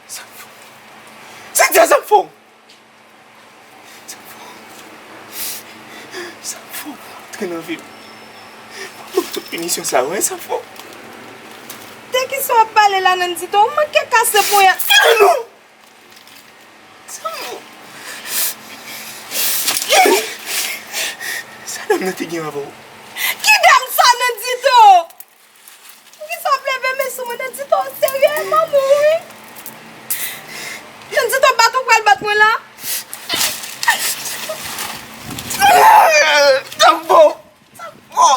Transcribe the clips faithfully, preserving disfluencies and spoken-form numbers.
Sa m fè w? Cynthia, sa m fè w? Sa m fè w? Sa m fè w pou antre nan vi m? Pou tout pinisyon sa yo, hein, sa m fè w? De kisa w ap pale la, Nandito? Ou manke kase ponyèt. Sa non! Sa m fè w? Sa dam nan te gen avè w? Ki dam sa, Nandito? Poukisa w ap leve men sou mwen? Nandito, w serye? Manman w, wi. Nandito, bat ou pral bat mwen la? Sa m fè w? Sa m fè w?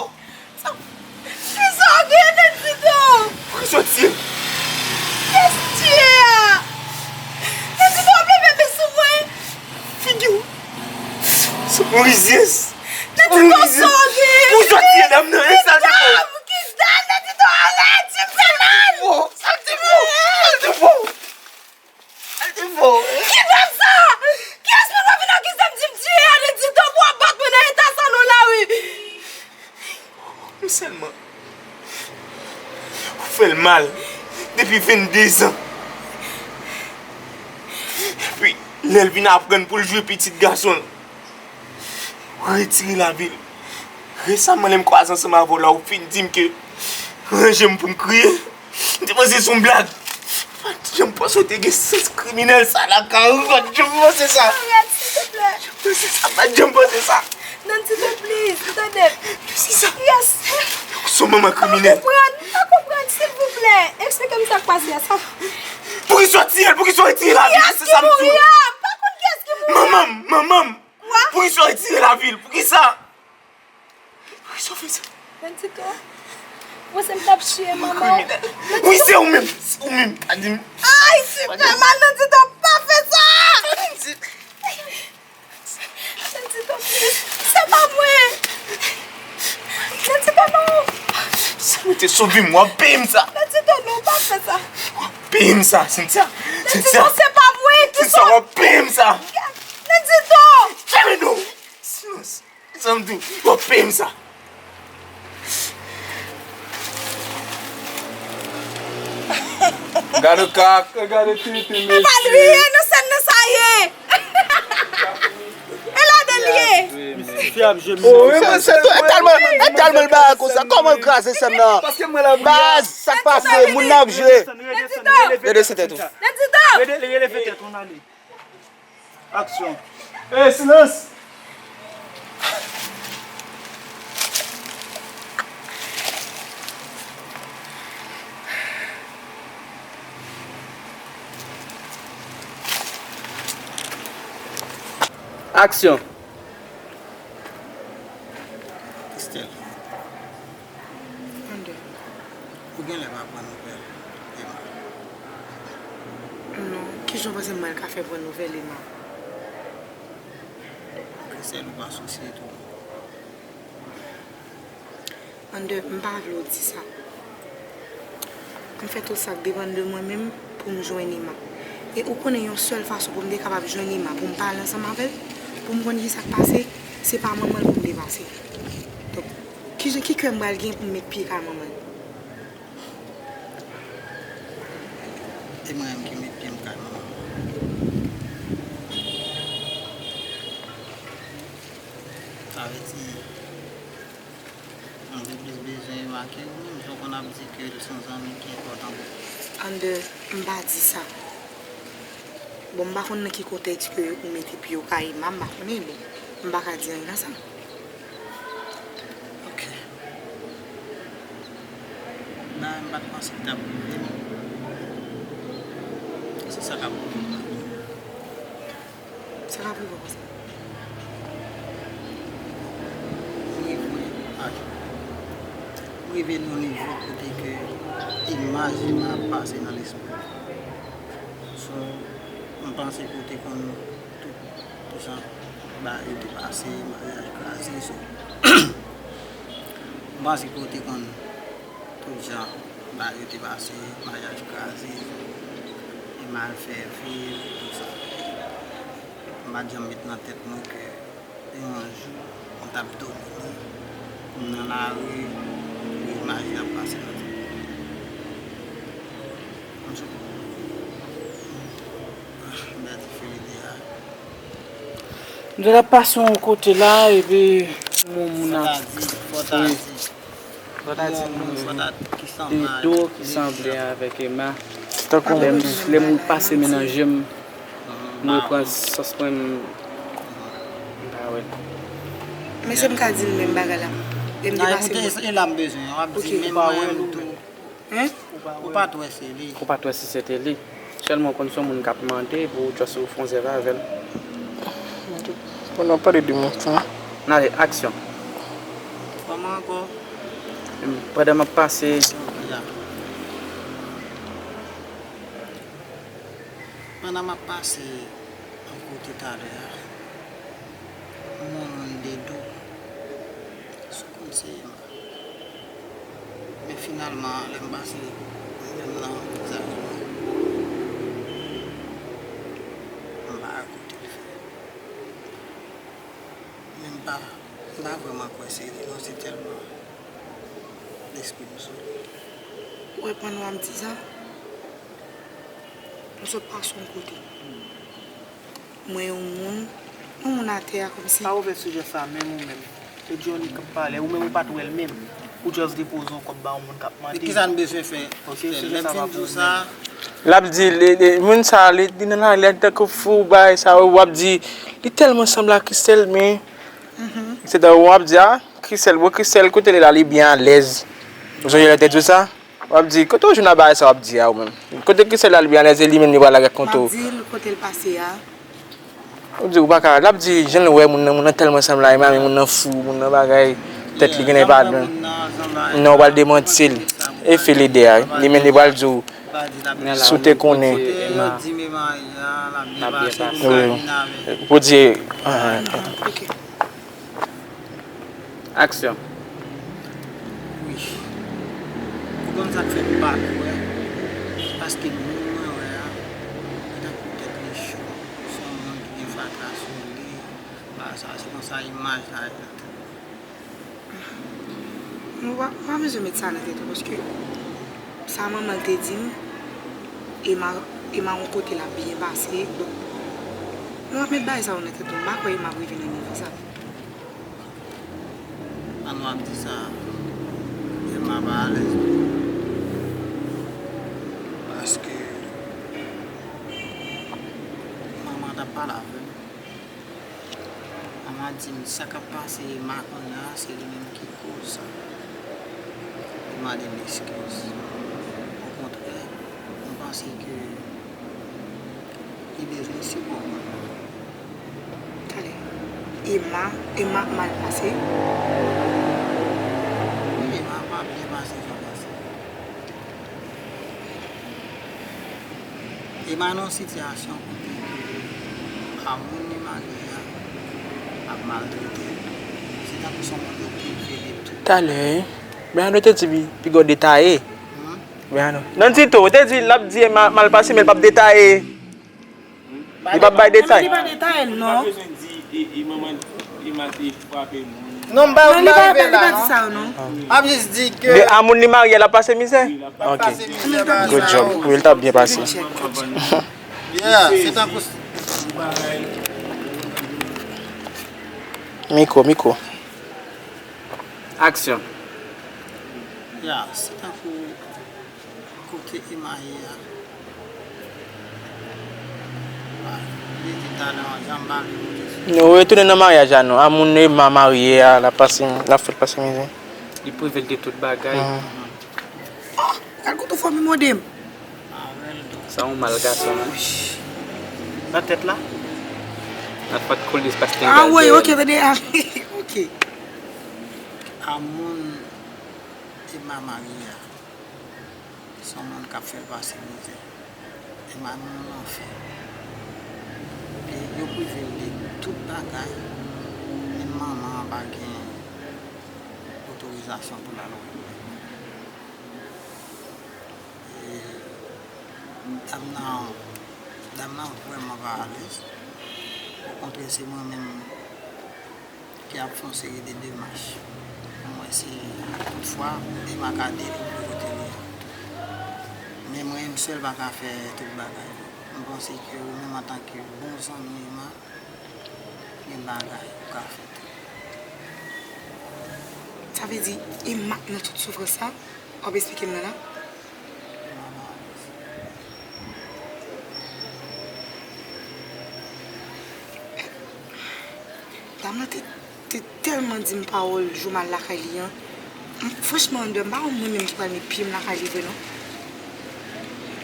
Sa m fè w? Kisa w gen, Nandito? Poukisa w tiye l? Kiyès tiye a? Nandito, w ap leve men sou mwen? Figi w. Sa yon rizyèz. Nandito, sa w gen? Poukisa w tiye dam nan? E sa l te fè w? Ki dam? Ki dam? Nandito, arèt, ti m fè mal. Sa l te fè w? Sa l te fè w? Sa l te fè w? Ki dam sa? Kiyès moun w ap vin akize m di m tiye a, Nandito, pou w ap bat mwen nan eta sa non lari? Mwen sèlman. Ou fè l mal depi venndezan. Epi, lè l vin aprann pou l jwe pitit gason l, ou retire lavi l. Resaman, lè m kwaze ansanm avè w la, ou fin di m ke ranje m pou m kriye. M te panse se yon blag. M pa t janm panse w te gen sans kriminèl sa lakay ou. M pa t janm panse sa. Arèt, silvouplè. M pa t janm panse sa. Nandito, please, tande. Kiyès sa? Yes. Se yon manman kriminèl. M pa konprann, m pa konprann, silvouplè. Eksplike m sa k pase a, sa. Poukisa w tiye l? Poukisa w retire lavi l? Se sa m di w. Kiyès ki mouri a? M pa konn kiyès ki mouri a. Manman m, manman m. Kwa? Poukisa w retire lavi l? Poukisa? Poukisa w fè sa? Nandito, ou panse m t ap tiye manman w? Wi, se ou menm, se ou menm. Pa di m. Ay, ti fè mal, Nandito, pa fè sa! Nandito, please, se pa mwen. Nandito, non. Si w te sove m, w ap peye m sa. Nandito, non, pa fè sa. W ap peye m sa, Cynthia. Nandito, se pa mwen ki sove. Cynthia, w ap peye m sa. Nandito! Tchè, men non. Silans. Sa m di w, w ap peye m sa. Gade kaka, gade tenten, mesye. E pa li ye, nan sèn nan sa ye. E ladan l ye. Mesye, fi ap jwe. Oh, wi, mesye, e tèlman, e tèlman l bagay konsa. Kòman l kraze sèn nan? Baz, sa k pase? Moun nan ap jwe. Redesann, redesann, releve tèt ou. Nandito! Rele-, releve tèt ou, n ale. Aksyon. Ey, silans! Aksyon. Estelle. Ander. Ou genlè pa pran nouvèl Emma. Non, kijan w panse m pral ka fè pran nouvèl Emma? Estelle, ou pa sosye tou. Ander, m pa vle w di sa. M fè tout sa k depann de mwen menm pou m jwenn Emma. E ou konnen yon sèl fason pou m te kapab jwenn Emma, pou m pale ansanm avè l, pou m konn kisa k pase, se pa manman l pou m te pase. Donk, kijan, ki kè m pral gen pou m met pye kay manman l? E mwen menm ki met pye m kay manman m. Sa vle di, mwen te plis bezwen Emma ke ou menm, jan w konn ap di ke l se yon zanmi ki enpòtan pou ou. Ander, m pa di sa. Bon, m pa konn nan ki kontèks ke ou mete pye w kay Emma, m pa konnen, bon, m pa ka di anyen nan sa. Ok. Bagay m pa t panse l t ap rive m. E se sa k ap rive m la. Sa k ap rive w konsa? M rive, m rive nan yon nivo kote ke imaj Emma ap pase nan lespri m. So, m panse ke w te konn tout, tout jan bagay yo te pase, maryaj kraze, so. M panse ke w te konn tout jan bagay yo te pase, maryaj kraze, e mal fè viv, tout sa. M pa t janm met nan tèt mwen ke yon jou, mwen t ap domine, m nan lari, e imaj li ap pase nan tèt mwen. M sou M te t ap pase yon kote la, epi yon moun ap, wi, fò ta di, yon moun, fò ta di, ki sanble avèk Emma. Tankou lè m, lè m pase men nan je m, m repran sans mwen, m, m pa wè l. Men se m ka di l menm bagay la. Lè m te pase mwen. E la m bezwen, w ap di menm mwen menm tou. Hein? Ou pa t wè se li. Ou pa t wè si se te li. Sèlman w konn se yon moun k ap mande pou w just ou fè yon zèv avè l. Bon, n ap pale de moun sa. N ale, aksyon. Kòman ankò? Pandan m ap pase. Ok, ya. Pandan m ap pase yon kote talè a, m wè yon moun de do sou konn se Emma. Men finalman, lè m pase menm nan vizaj mwen, m pa wè kote l fè. Men m pa, m pa vrèman kwè se li non, se tèlman lespri m sou li. Ou wè pandan w ap di sa? M sot pase yon kote. M wè yon moun, yon moun atè a kòmsi. Pa ouvè sijè sa menm ou menm. Se Johnny k ap pale, ou menm ou pa t wè l menm. Ou just depoze yon kòb ba yon moun k ap mande. Men kisa n bezwen fè? Ok, sijè sa pa pou ou menm. L ap di, li, li, moun sa, li, li nan lari, li tankou fou, bagay sa, w ap di, li tèlman sanble a Christelle, men. Se dan w ap di, a, Christelle, bon, Christelle, kote li la, li byen alèz. Ou sonje lè te di w sa? W ap di, kote w jwenn a bagay sa w ap di a ou menm? Kote Christelle al byen alèz e li menm li pral lage ak konte w? M ap di l kote l pase a. Ou di ou pa ka, l ap di, jan l wè moun nan, moun nan tèlman sanble a Emma, men moun nan fou, moun nan bagay, tèt li genlè pa bon. Non, ou pral demanti l. E fè lide a, li menm li pral di w, si w te konnen. Wi. Pou di, ah, ah. Aksyon. Wi. Ou konn sa k fè m pa kwè? Se paske moun mwen wè a, li tankou tèt li cho. Se yon moun ki gen fatra sou li. Bagay sa, se konsa imaj la ye nan tèt mwen. Mwen pa, mwen pa bezwen met sa nan tèt ou, paske sa manman l te di m, Emma, Emma yon kote l ap byen pase, donk, mwen ap met bagay sa yo nan tèt ou, m pa kwè Emma ap rive nan nivo sa. An nou ap di sa, Emma pa alèz. Paske manman t ap pale avè m. Manman di m sa k ap pase Emma kounye a, se li menm ki koz sa. Li mande m eskiz. Okontrè, m panse ke li bezwen sipò mwen. Talè. Emma, Emma mal pase? Wi, Emma pa byen pase jan w panse. Emma nan yon sitiyasyon kote ke a moun li marye a ap maltrete l. Se tankou se yon moun yo prive de tout. Talè, Bernardo te di pi, pi gwo detaye. Hmm? Bernardo. Nan Tito, ou te di l ap di Emma mal pase, men l p ap detaye. Li p ap bay detay. Li pa detaye l, non. Non, m pa, non, m pa rive la, non. M ap jis di ke. Men a moun li marye, l ap pase mizè? Wi, l ap pase mizè. Ok. Good job. Wi, l t ap byen pase. Yeah, se tankou. Mikwo, mikwo. Aksyon. Yeah, se tankou. Kote Emma ye a? Li di talè an, jan m pa vle monte sou. Nou retounen nan maryaj la, non. A moun Emma marye a, l ap pase, l ap fè l pase mizè. Li prive l de tout bagay. Mhm. Oh, gad kote w fò m mode m. Sa yon mal gason, non? Nan tèt la? Nan fòt kolis paske. Ah, wi, ok, tande a. Ok. A moun Emma marye a. Se yon moun k ap fè l pase mizè. Emma nan lanfè. Epi yo prive l de tout bagay. Menm manman an pa gen otorizasyon pou l al wè l. E dam nan, dam nan vrèman pa alèz. Okontrè, se mwen menm ki ap fè yon seri de demach pou m wè si toutfwa Emma ka delivre kote li a. Men mwen menm sèl pa ka fè tout bagay. M panse ke ou menm antanke bon zanmi Emma, Gen bagay ou ka fè tou. Sa vle di, Emma k nan tout soufrans sa w ap esplike m nan la? Mama, dam nan te, te tèlman di m pawòl jou m al lakay li an. M, franchman, André, m pa yon moun menm ki pral met pye m lakay li vre non.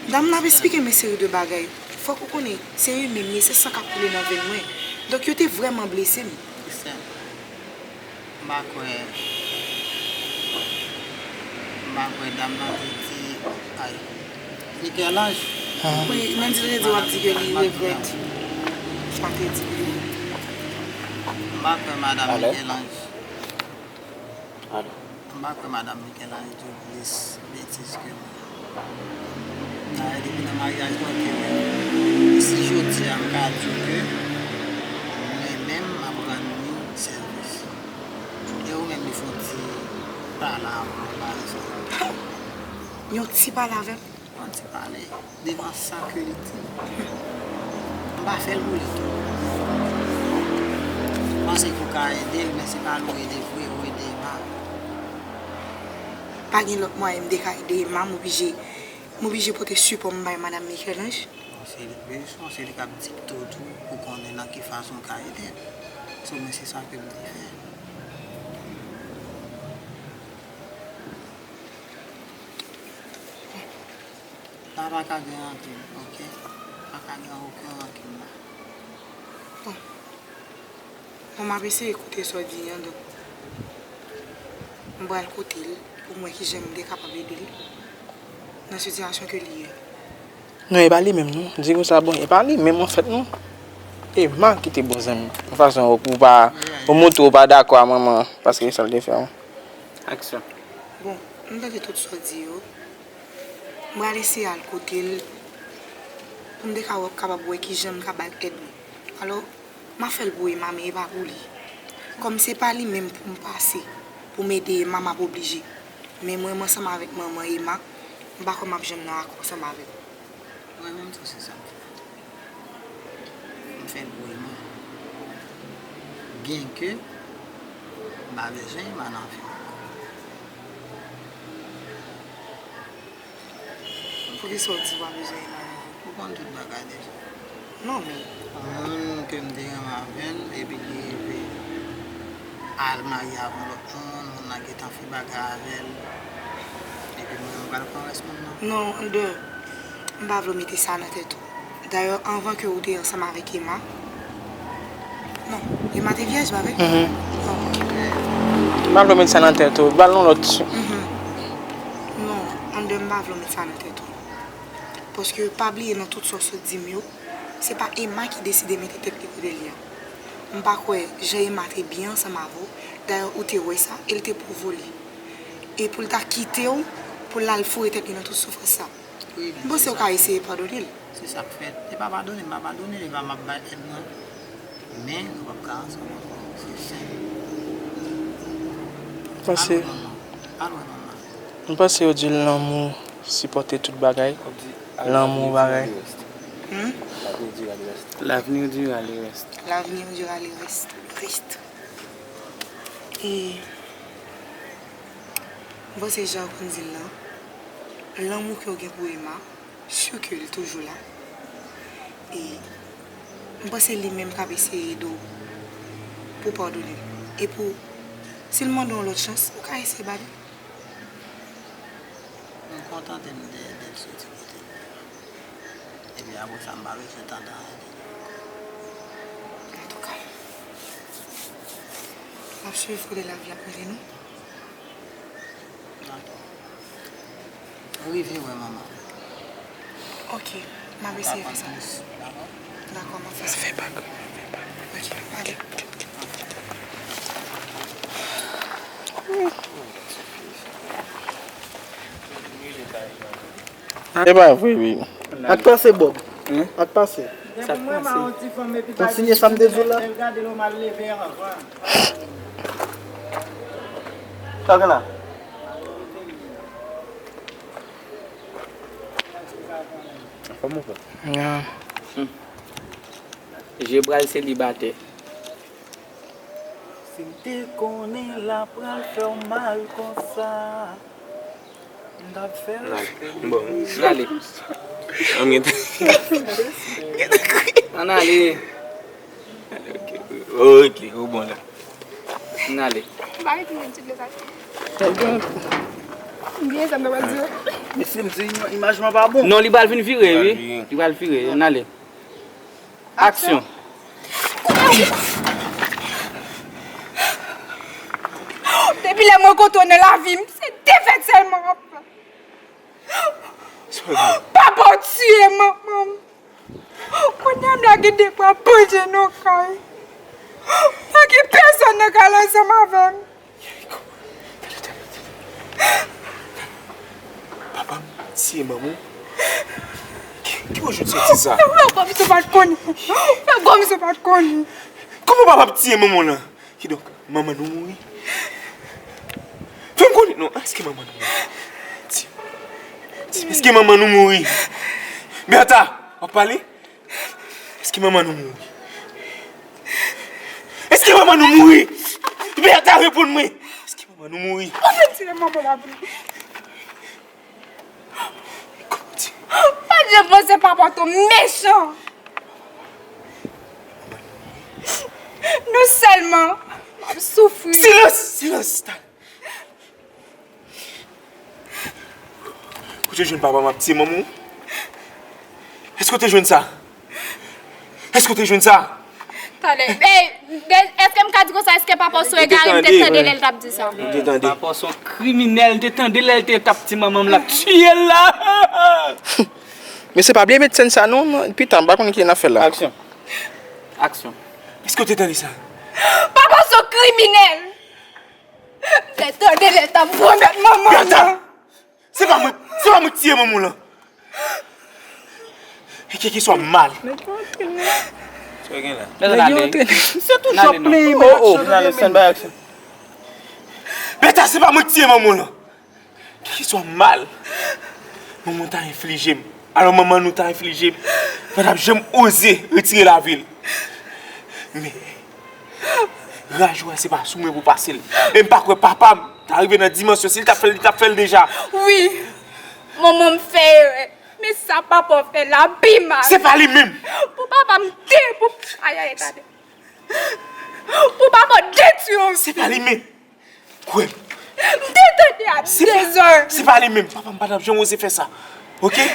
Dam nan ap esplike m yon seri de bagay. Fòk ou konnen, se yo menm ye, se san k ap koule nan venn mwen. Donk, yo te vrèman blese m. Kristèl, m pa kwè, m pa kwè dam nan te di, ay, Michel-Ange. Wi, Nandy te di w ap di ke li regrèt sa w te di li. M pa kwè madanm Michel-Ange. Alo. M pa kwè madanm Michel-Ange di w plis betiz ke mwen. Dayè, depi nan maryaj mwen ke mwen, si jodi a m ka di w ke mwen menm m ap rann li sèvis. E ou menm li fè yon ti pale avè w, pa egzanp. Yon ti pale avè m? Yon ti pale. Devan sa ke li di m. M pa fè l pou li tou. M panse ke w ka ede l, men se pa l ou ede vre, ou ede Emma. Pa gen lòt mwayen m te ka ede Emma, m oblije, m oblije pote sipò m bay madanm Michel-Ange. Bon, se li k bezwen, se li k ap di m tou, tou, pou konnen nan ki fason m ka ede l. So, mwen, se sa ke m te fè. La pa ka gen rankin, oke? Pa ka gen okenn rankin la. Bon. Bon, m ap eseye koute sa w di an, donk, m pral koute l pou m wè kijan m te kapab ede l nan sitiyasyon ke li ye. Non, e pa li menm, non. Di konsa, bon, e pa li menm, anfèt, non. Emma ki te bon zanmi m. Yon fason ou pa, ou montre ou pa dakò a manman an, paske e sa l te fè, wi. Aksyon. Bon, m tande tout sa w di yo. M pral eseye al kote l pou m te ka wè, kapab wè kijan m ka ba l èd mwen. Alò, m ap fè l pou Emma, men e pa pou li. Kòm se pa li menm pou m pase, pou m ede Emma, m ap oblije. Men mwen, mwen ansanm avèk manman Emma, m pa kwè m ap janm nan akò ansanm avè l. Mwen menm tou se sa m fè. M fè l pou Emma. Byenke m pa bezwen Emma nan vi m ankò. Poukisa w di w pa bezwen Emma nan vi w? Ou konn tout bagay deja. Non, men. Yon moun ke m te renmen avè l, epi li rive al marye avè yon lòt moun, moun nan gentan fè bagay avè l, epi mwen menm m pral pran rès moun nan. Non, André, m pa vle w mete sa nan tèt ou. Dayè, anvan ke ou te ansanm avèk Emma, non, Emma te vyèj, pa vre? Mhm. Bon, ok. M pa vle w mete sa nan tèt ou. Ba l yon lòt. Mhm. Non, André, m pa vle w mete sa nan tèt ou. Paske pa bliye nan tout sa w sot di m yo, se pa Emma ki deside mete tèt li kote l ye a. M pa kwè jan Emma te byen ansanm avè w, dayè ou te wè sa, e l te pwouve w li. E pou l ta kite w, pou l al foure tèt li nan tout soufrans sa. Wi, men m panse w ka eseye padone l. Se sa k fèt. E pa padone, m pa padone l, e pa m ap bay èd mwen. Men, nou p ap ka ansanm ankò. Se senp. Al wè manman. Al wè manman. M panse yo di lanmou sipòte tout bagay. Lanmou bagay. Hmm? L'avenir dira le reste. L'avenir dira le reste. Reste. E m panse jan w konn di l lan, lanmou ke w gen pou Emma, si ke li toujou la. E m panse li menm k ap eseye ede w pou w padone l. E pou, si l mande w yon lòt chans, ou ka eseye ba li. M kontante m de, de l soti kote l ye a. Epi apre sa, m pa bezwen tande anyen de li ankò. Antouka, m ap swiv kote lavi ap mennen nou. Dakò. Rive wè manman. Ok, m ap eseye fè sa. Dakò, m ap fè sa. Fè bak, fè bak. Ok, ale. E pa vre, wi. Ak pase, Bob. Ak pase. Kontinye sa m te di w la. Sa gen la? Anfòm ou, frè? Ya. Hmm. Je pral selibatè. Si m te konnen l ap pral fè w mal konsa, m t ap fè l. Bon. N ale. An gen tan. Ann ale. Ok, ou bon la. N ale. Ba rete menm ti dlo sa. Byen sa m ta pral di. Mesye, m di imaj lan pa bon. Non, li pral vin vire, wi. Li pral vire, ann ale. Aksyon. Depi lè mwen kontre nan lavi m, se defèt sèlman m ap fè. Papa w tiye manman m. Kounye a m lage de bra banje nan kay. Pa gen pèsonn nan kay la ansanm avè m. Papa m tiye manman w? Ki, ki w jwenn soti sa? Ou fè kòmsi w pa t konnen. Ou fè kòmsi w pa t konnen. Kòman papa m tiye manman w lan? Kidonk, manman nou mouri? Fè m konnen non, èske manman nou mouri? Di, di, èske manman nou mouri? Bertha, w ap pale? Èske manman nou mouri? Èske manman nou mouri? Bertha, reponn mwen! Èske manman nou mouri? Ou vin tire manman la vre. Pa janm panse papa w te mechan. Nou sèlman ap soufri. Silans! Silans! Talè. Kote w jwenn papa m ap tiye manman w? Èske w te jwenn sa? Èske w te jwenn sa? Talè. Ey, de- èske m ka di konsa, èske papa w se yon egare? M te tande lè l t ap di sa. M te tande. Papa w se yon kriminèl, m te tande lè l te t ap di manman m l ap tiye l la. Mesye, pa bliye met sèn sa non, non. Pita, m pa konn ki n ap fè la. Aksyon. Aksyon. Èske w te tande sa? Papa w se yon kriminèl. M te tande lè l t ap pwomèt manman m Bertha! Nan. Se pa mwen, se pa mwen ki tiye manman w lan. E kèlkeswa mal. Sa gen la. Mezanmi, ale. Se toujou ap plenyen Oh, oh. men aksyon. Stand by action. Bertha, se pa mwen ki tiye manman w lan. Kèlkeswa mal manman w ta enflije m, alò manman nou ta enflije m, mwen t ap janm oze retire lavi l. Men, raj ou a se pa sou mwen pou pase l. E m pa kwè papa m ta rive nan dimansyon, si l t ap fè l, li t ap fè l deja. Wi, manman m fè erè. Men sa papa w fè la pi mal. Se pa li menm. Pou papa m te, pou, ay, ay, gade. Pou papa w detwi yon Se pa li menm. Kwè m. M te tande a dezè. Se pa li menm. Papa m pa t ap janm oze fè sa. Oke?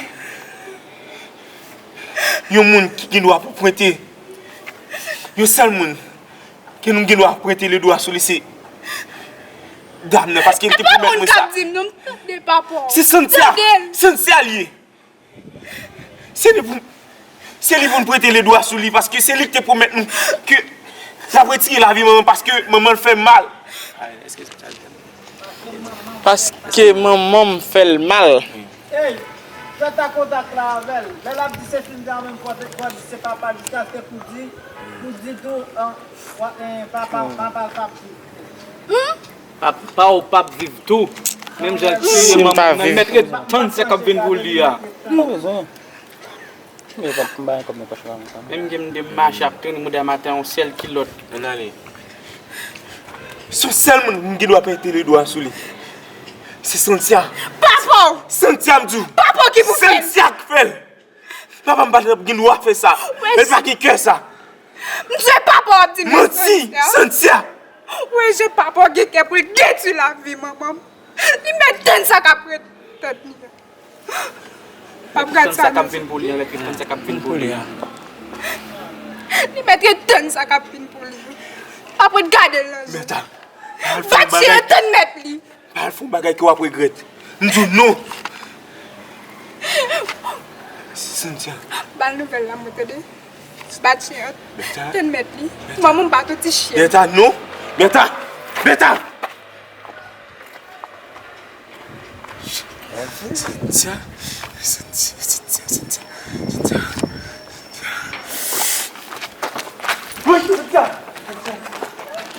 Yon moun ki gen dwa pou pwente. Yon sèl moun ke nou gen dwa pwente ledwa sou li se dam nan. Paske l te pwomèt mwen sa. Di m non, m tande papa w. Se Santia. Tande l. Santia l ye. Se li pou, se li pou n prete ledwa sou li, paske se li ki te pwomèt nou ke l ap retire lavi manman paske manman l fè mal. Paske manman m fè l mal. Ey, fè ta kontak la avè l. Lè l ap di se Cynthia menm fò te fò di se papa l jiskaske pou di, pou di tou an, wa- en, papa, papa l p ap viv. Papa w p ap viv tou. Menm jan l tiye manman m nan, mèt ret tann sa k ap vin pou li a. Ou bezwen. Ou bezwen pou m bay kòb nan pòch la konsa. Menm ke m te mache ap trennen mouda m atè yon sèl kilòt. Ann ale. Se yon sèl moun m gen dwa pete ledwa sou li. Se Santia. Papa w! Santia m di w. Papa w ki pou fè l! Santia k fè l. Papa m pa t gen dwa fè sa. E l pa gen kè sa. M swe papa w ap di m Manti! Santia! Wè jan papa w gen kè pou l detwi lavi manman m. Li mèt tann sa k ap ret tèt li. P ap gad Tann sa sa k ap vin pou li an, mèt tann sa k ap vin pou li an. Li mèt ret tann sa k ap vin pou li. P ap ret gade l nan je. Bertha. Va tiye tann mèt li. Pa al fè yon bagay ke w ap regrèt. M di w non. Santia. Ba l nouvèl la mwen tande. Ba chyen an. Bertha. Tann mèt li. Manman m pa t yon ti chyen. Bertha, non. Bertha. Bertha. Santia. Santia, Santia, Santia. Santia. Santia.